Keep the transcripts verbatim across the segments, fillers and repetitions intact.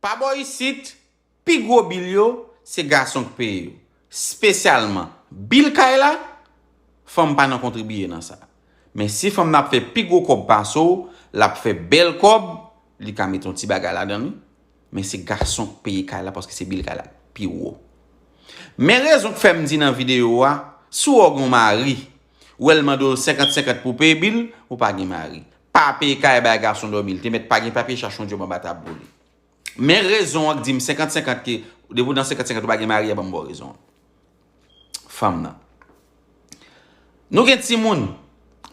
Pa bò isit, pi gwo bil yo, se gason k peye yo. Espesyalman, bil kay la, fanm pa nan kontribiye nan sa. Men si fanm nan ap fè pi gwo kòb pase w, l ap fè bèl kòb, li ka mete yon ti bagay ladan l, wi. Men se gason k peye kay la paske se bil kay la k pi wo. Men rezon k fè m di nan videyo a, si w wè w gen yon mari, ou wè l mande w senkant senkant pou w peye bil, ou pa gen mari. Pa peye kay bay gason dòmi, li te mèt pa gen papye, chache yon djòb anba tab pou li. Men rezon an k di m senkant senkant ke depi w nan senkant senkant ou pa gen mari a, ban m ba w rezon an. Fanm nan. Nou gen timoun.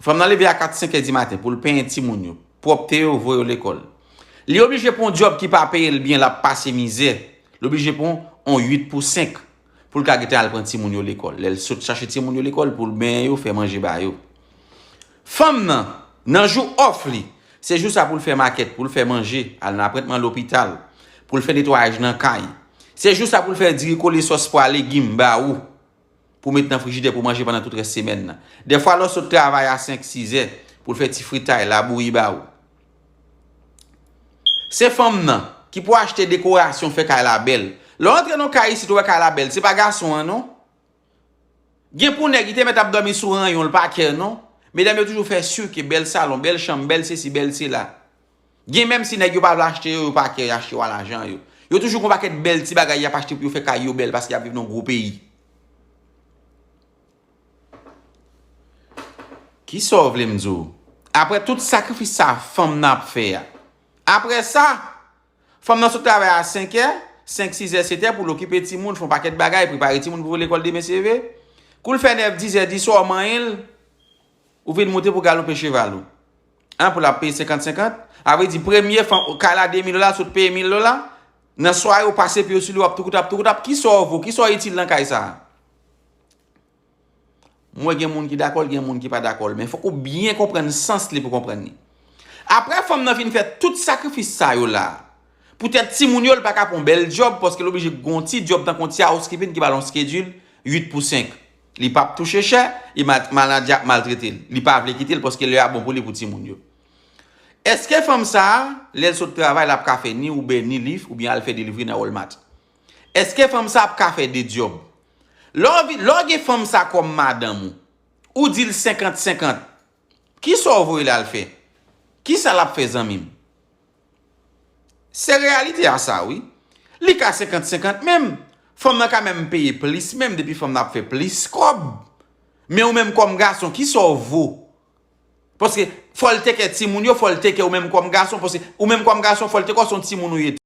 Fanm nan leve a kat senk è di maten pou l penyen timoun yo, pwòpte yo, voye yo lekòl. Li oblije pran yon djòb ki pa peye l byen, l ap pase mizè. Li oblije pran yon uit pou senk pou l ka gentan al pran timoun yo lekòl. Lè l sot chache timoun yo lekòl pou l benyen yo, fè manje ba yo. Fanm nan, nan jou òf li, se jou sa pou l fè makèt, pou l fè manje, al nan apwentman lopital, pou l fè netwayaj nan kay. Se jou sa pou l fè diri kole sòs pwa legim ba ou, pou w met nan frijidè pou w manje pandan tout rès semèn nan. Dèfwa lè w sot travay a senk, sizè, pou l fè ti fritay, labouyi ba ou. Se fanm nan ki pou achte dekorasyon, fè kay la bèl. Lè w antre nan kay isit, ou wè kay la bèl, se pa gason an non. Gen pou nèg ki te mèt ap dòmi sou ranyon, l pa kè non. Medam yo toujou fè si ke bèl salon, bèl chanm, bèl sesi, bèl sela. Gen menm si nèg yo pa vle achte yo, yo pa kè, y achte yo a lajan yo. Yo toujou gon pakèt bèl ti bagay y ap achte pou yo fè kay yo bèl paske y ap viv nan gwo peyi. Kisa w vle m di w? Apre tout sakrifis sa fanm nan ap fè a. Apre sa, fanm nan sot travay a senk è, senk, sizè, setè pou l okipe timoun, fè yon pakèt bagay, prepare timoun pou lekòl demen se vre. Kou l fè nèf, dizè, diswa w manyen l, ou vin moute pou galope cheval ou. An, pou l ap peye senkant senkant. A vle di, premye fanm, kay la de mil dola, sot peye mil dola. Nan sware, ou pase pye w sou li, w ap toukout, ap toukout, ap kisa w vo, kisa w itil nan kay sa a? Mwen gen moun ki dakò l, gen moun ki pa dakò l, men fòk ou byen konprann sans li pou konprann li. Apre fanm nan fin fè tout sakrifis sa yo la, poutèt timoun yo, l pa ka pran yon bèl djòb, paske l oblije gon ti djòb tankou yon ti housekeeping ki ba l yon schedule uit pou senk. Li p ap touche chè, e ma-, manadjè ap maltrete l. Li pa vle kite l paske lè a bon pou li pou timoun yo. Èske fanm sa a, lè l sot travay, l ap ka fè ni Uber, ni Lyft, oubyen al fè delivery nan Walmart? Èske fanm sa ap ka fè de djòb? Lè w vi-, lè w gen fanm sa kòm madanm ou, ou di l senkant senkant, kisa w voye l al fè? Kisa l ap fè, zanmi m? Se reyalite a sa, wi. Li ka senkant senkant menm. Fanm nan ka menm peye plis menm depi fanm nan ap fè plis kòb. Men ou menm kòm gason, kisa w vo? Paske fò l teke timoun yo, fò l teke ou menm kòm gason, paske ou menm kòm gason, fò l teke w se yon timoun ou ye.